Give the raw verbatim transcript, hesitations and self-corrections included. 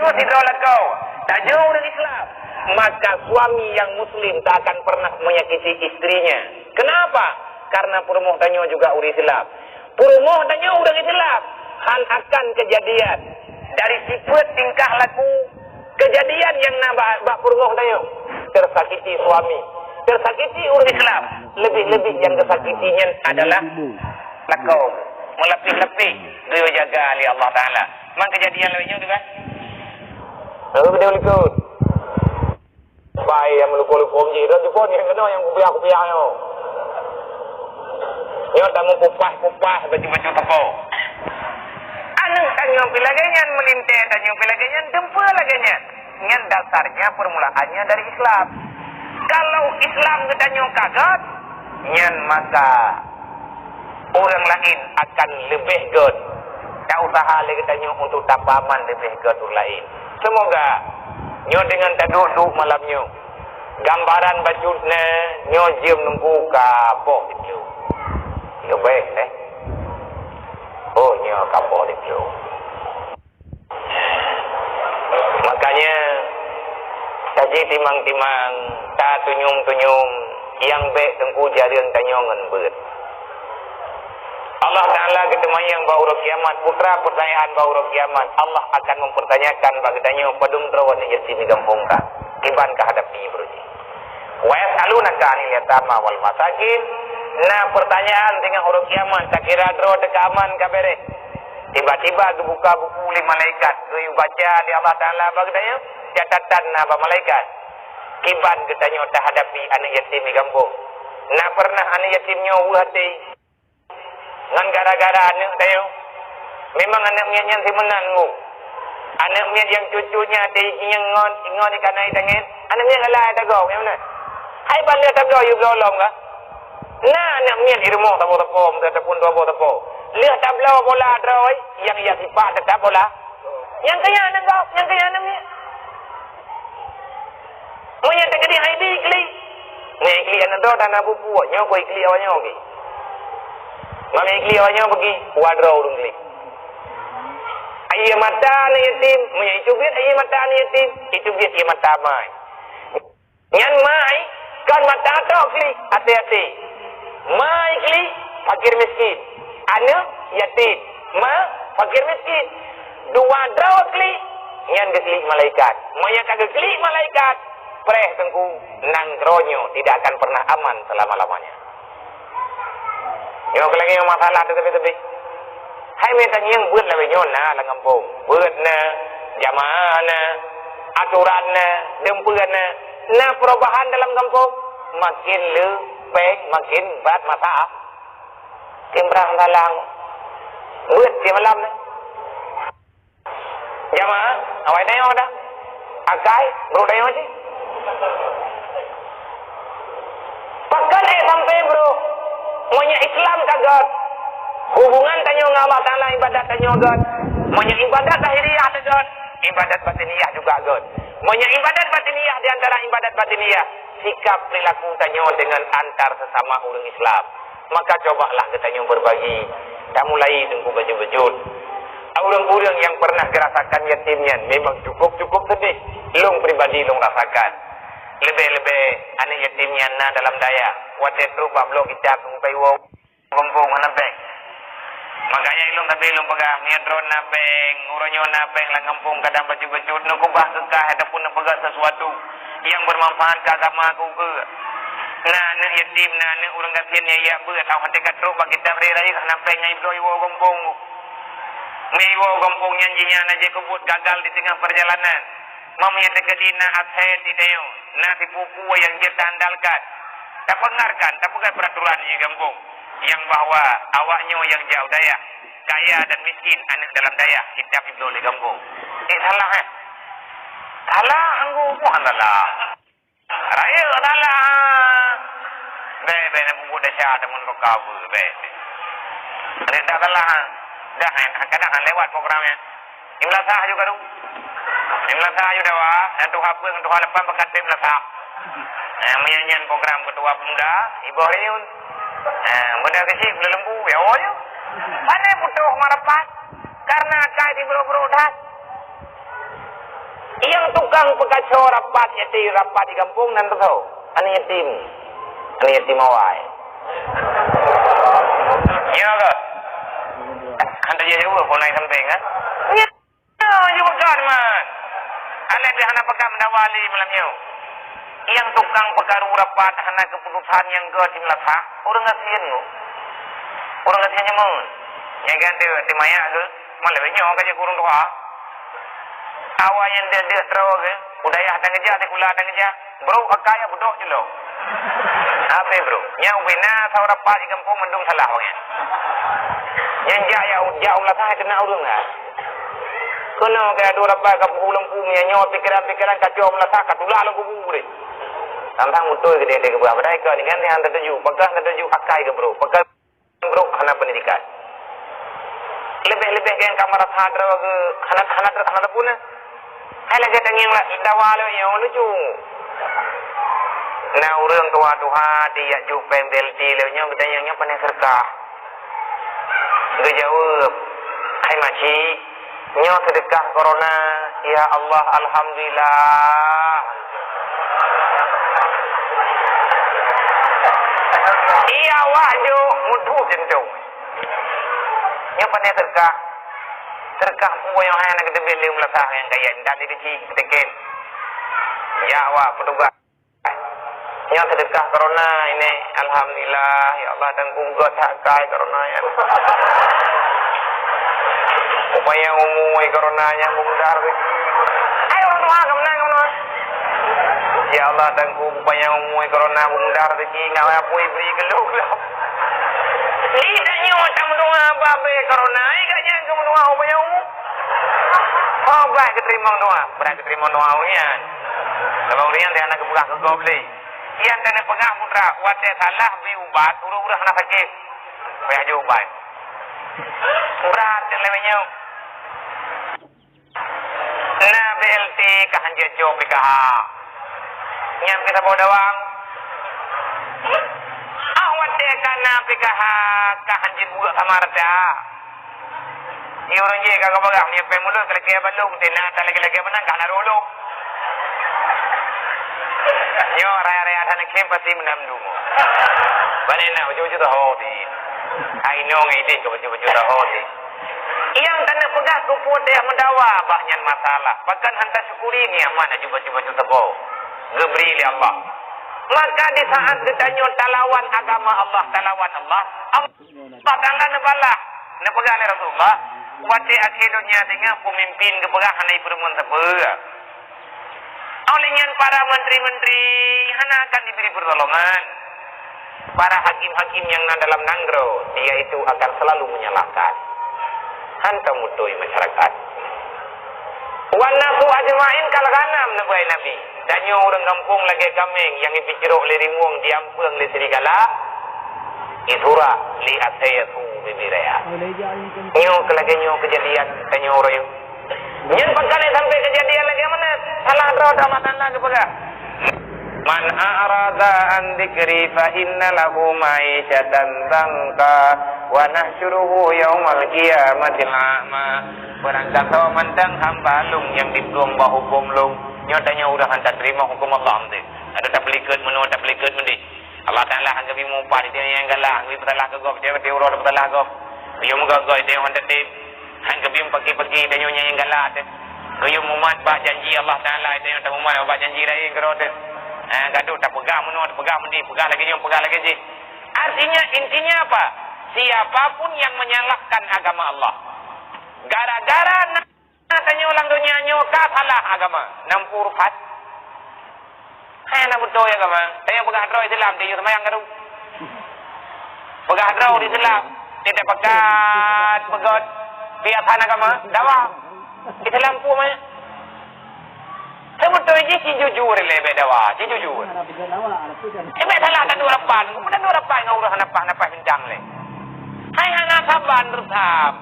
Sidroe lakoe, tanyoe ureueng Islam, maka suami yang muslim tak akan pernah menyakiti istrinya. Kenapa? Karena peurumoh tanyoe juga ureueng Islam. Peurumoh tanyoe ureueng Islam, hal akan kejadian dari sifat tingkah laku kejadian yang na bak, bak peurumoh tanyoe. Tersakiti suami, tersakiti ureueng Islam, lebih-lebih yang tersakiti nyan adalah lakoe, meulapéh-lapéh geuyue jaga lé Allah Taala. Man kejadian lagèe nyoe tu kan? Lalu geude likot. Pai nyang meulukô-lukô jih, dah jipon nyang keunoe nyang kupiah-kupiah nyoe. Nyoe tameupupah-pupah baju-baju teuko. Aneuk tanyoe pih lagèe nyan, meulintèe tanyoe pih lagèe nyan, dumpeue lagèe nyan. Nyan dasarnya permulaannya dari Islam. Kalau Islam geutanyoe ka göt, nyan maka ureueng laén akan leubeh göt. Tausaha lé geutanyoe untuk tapaman leubeh göt ureueng laén. Seumoga nyoe deungon taduek-duek malam nyoe, gambaran bacut na nyoe jeuem nunggu ka boh itu. Leubeh, eh? Oh, nyoe ka boh itu. Makanya, taji timang-timang, tatunyum-tunyum, nyang bèk teungku jareueng tanyoe ngon beuet. Allah Taala geuteumanyong bak uroe kiamat, putra pertanyaan bak uroe kiamat, Allah akan mempertanyakan bak geutanyoe padum droe aneuk yatim di gampông ka, kiban ka hadapi beureuji. Wa yas'alunaka 'anil yatama wal masakin, na pertanyaan teungoh uroe kiamat, takira droe teuka aman ka bèrèh. Tiba-tiba geubuka buku lé malaikat, geuyue baca lé Allah Taala bak geutanyoe, catatan na bak malaikat. Kiban geutanyoe tahadapi aneuk yatim di gampông. Na peureunah aneuk yatim nyoe weueh até ngon gara-gara aneuk tanyoe? Memang aneuk miet nyan simeunan ngon aneuk miet nyang cut-cut nyan até nyang ngon, ngon ikan ai tangen. Aneuk miet galak tagoe, nyang meunan. Hai ban lheueh tagoe yue bloe lom kah? Na aneuk miet di rumoh saboh teupom, ataupun dua boh teupom. Lheueh tabloe bola droe, nyang ia sipak teutap bola. Nyang keu nyan aneuk gob, nyang keu nyan aneuk miet. Meunyoe teukeudi hai bi klik, meunyoe klik aneuk droe dan abu puak, nyoe koi klik awak nyoe klik. Meunyoe klik awak nyoe bagi, dua droe ureueng klik. Aie mata aneuk yatim, meunyoe itu biet aie mata aneuk yatim, itu biet aie mata mai. Nyan mai, kon mata tok klik, até-até. Mai klik, fakir miskin. Aneuk yatim, ma, fakir miskin. Dua droe klik, nyan geuklik malaikat. Meunyoe ka geuklik malaikat, preh teungku, nanggroe nyoe tidak akan pernah aman selama-lamanya. Nyoe keuh lagèe nyoe masalah teuh teubi-teubi. Hai meutangieng beuet lagèe nyoe na lam gampông. Beuet na, jamaah na, aturan na, dumpeue na. Na perubahan dalam gampông, makin le péng, makin brat masalah. Timbrang salang. Beuet tiep malam na. Jamaah, awai tanyoe dah. Akai, brok tanyoe cit. Pakon ék sampai brok? Meunyoe Islam ka göt, hubungan tanyoe ngon Allah Taala, ibadat tanyoe göt. Meunyoe ibadat lahiriah teu göt, ibadat batiniah juga göt. Meunyoe ibadat batiniah di antara ibadat batiniah, sikap perilaku tanyoe dengan antar sesama ureueng Islam. Maka cobalah geutanyoe berbagi, tamulai teungku bajeuet-bajeuet. Ureueng-ureueng nyang pernah geurasakan yatim nyan memang cukup-cukup sedih. Lôn pribadi lôn rasakan. Leubeh-leubeh aneuk yatim nyan na dalam dayah. Watèe trok bak bloe kitab, teungku, ka iwoe gampông hana péng. Makanya ilôn tapi ilôn peugah, meunyoe droe na péng, uroe nyoe na péng lam gampông kadang bajeuet-bajeuet, neukeubah keu kah ataupun neupeugah sesuatu nyang bermanfaat keu agama keu ukeue. Na aneuk yatim, na aneuk ureueng gasien nyang jak beuet, awak watèe ka trok bak kitab raya-raya hana péng nyan ibloe iwoe gampông. Meuiwoe gampông nyan jihnyan na jeuet keu buet gagal di teungoh perjalanan. Meunyoe teukeudi na aset di tanyoe, na sipupu nyang jeuet taandalkan, tapeungarkan, tapeugah peuraturan di gampông nyang bahwa awak nyoe nyang jak u dayah, kaya dan miskin aneuk dalam dayah, kitab ibloe lé gampông. Eh, salah, eh? Salah, anggu, bukan salah. Rayeuk salah. Bèk, bèk, nak peubuet desya deungon rukabeuh, bèk. Ada tak salah? Dah, eh, kadang lewat program nyan. Imlasah juga tu. Imlasah juga dawa, dan tuha peuet ngon tuha lapan pakat tem imlasah. Eh, meunyo nyan program ketua pemuda, Ibu Hayun. Eh, benda kecil, benda lembu, ya, oh, ya. Pandai putus marapat. Karena akai di bro-bro dah. Tukang peukaco rapat yatim, rapat di gampông nan teuh. Aneuk yatim. Aneuk yatim awai. Nyoe keuh. Hana jijaweueb pun naik sampéng, ha? Nyoe jeuet man. Aneuk pih hana peugah meudawa lé malam nyoe. Nyang tukang peukaru rapat hana keuputusan nyang gét di meulasah. Ureueng gasien nyoe. Ureueng gasien nyoe mon. Nyang ganti di mayak geuh. Malah nyoe ka jeuet ureueng tuha. Awai nyan deuh-deuh troe geuh, u dayah dan geujak, sikula dan geujak. Bro, akai ya beudôk jeuet lom. Ape, bro? Nyang ubena saurapa di gampông mandum salah awaknyan. Nyang jak ya, jak u meulasah keuneuk ureueng kan. Keunoe ka dua rapat ka puhu lampu, meunyoe nyoe pikeran-pikeran kacau meulasah ka tulak lam kubu deh. Tantang beutôi geude-geude geuba. Padahai ka dengan yang tertuju, pegang tertuju akai ke bro. Pegang Brok hana pendidikan. Leubeh-leubeh nyang ka marasa droe geuh hana, hana, hana teupeu na. Hai lagèe tangieng la-, dawa lé nyoe lucu. Na ureueng tuha-tuha di jak jok péng B L T lé nyoe geutanyong nyoe pane seudeukah. Geujaweueb, "Hai makcik, nyoe seudeukah korona, ya Allah, alhamdulillah." Iya, awak jok meuduek jantong. Nyoe pane seudeukah. Seudeukah peue nyang hai hana geuteubiet lé meulasah nyang kaya dan di bisi sedikit. Ya, awak petugas. Nyoe seudeukah korona ini, alhamdulillah, ya Allah, dan geugot that kai korona nyan. Upaya umui korona nyan beumudar rezeki. Hai ureueng tuha, ka meunan, ka meunan. Ya Allah, dan ku upaya umui korona beumudar rezeki, enggak apa-apa bri geulok lom. Ni tanyoe tameudoa babe korona, ai gak nyan ka meudoa upaya umui. Oh, baik keuteurimong doa, berat keuteurimong doa nyan. Kalau ureueng nyan hana geupeugah keu gob lé. Nyang keuneuk peugah putra, watèe salah bri ubat, ureueng-ureueng hana sakét. Payah jok ubat. Brat lagèe nyoe. Na B L T ka hanjeuet jok P K H. Nyan pih saboh dawang. Ah, watèe ka na P K H ka hanjeuet buet sama rata. Di ureueng jih ka geupeugah, meunyoe péng mulod ka lagèe balong, teunak ka lagèe-lagèe meunan ka na rolo. Nyoe raya-raya that neukhem pasti meunam dumo. Bani na baju-baju taho di. Ai nong idéh ke baju-baju taho di. Nyang ka neupeugah keu peue teuh meudawa bah nyan masalah. Bahkan hana syukuri nikmat aju baju-baju taho geubri lé Allah. Maka di saat geutanyoe talawan agama Allah, talawan Allah, Allah Taala neubalah. Neupeugah lé Rasulullah, watèe akhé donya singoh peumimpin geupeugah hana jipeurumoh sapeue. Oleh nyan para menteri-menteri hana akan diberi pertolongan. Para hakim-hakim nyang na dalam nanggroe, yaitu akan selalu menyalahkan. Hantom beutôi masyarakat. Wan nasu ajmain kal ghanam, neubai Nabi. Tanyoe ureueng gampông lagèe kaméng nyang jipeucrok lé rimueng, jiampeueng lé serigala, jisurak lé asèe su bibiraya. Nyoe keu lagèe nyoe keujadian tanyoe uroe nyoe. Nyan pakon lé sampai keujadian lagèe meunan? Salah droe dah matan lagèe peugah. Man a'rada an dzikri fa inna lahu ma'isyatan dzanka wa nahsyuruhu yaumal qiyamati a'ma. Barangkasoe mantong hamba Lôn nyang diplueng bak huköm Lôn, nyoe tanyoe ureueng hana tateurimong huköm Allah meunan. Ada tapeulikot meunoe, tapeulikot meudéh. Allah Taala han geubri mupah di tanyoe nyang galak, han geubri peusalah keu gob, di tanyoe uroe peusalah gob. Geuyue meugoe-goe di tanyoe han teutem. Han geubri paki-paki tanyoe nyang galak teuh. Geuyue mumat bak janji Allah Taala, di tanyoe tamumat bak janji laén keudroe teuh. Ha, gadoh tapeugah meunoe, tapeugah meudéh, peugah lagèe nyoe, peugah lagèe jih. Artinya, intinya apa? Siapa pun yang menyalahkan agama Allah, gara-gara na tanyoe lam donya nyoe ka salah agama, na peue urusan? Hai na beutôi agama. Tanyoe peugah droe Islam, tanyoe seumayang ka tu. Peugah droe Islam, tidak peugah, peugah biasa agama, dawa. Islam peue mah? Seubeutôi jih ci jujur lé bèk dawa, ci jujur. Ci bèk salah dan dua lapan, dan dua lapan ngon ureueng hana paih, hana paih bintang lé. Hai hana saban reutam.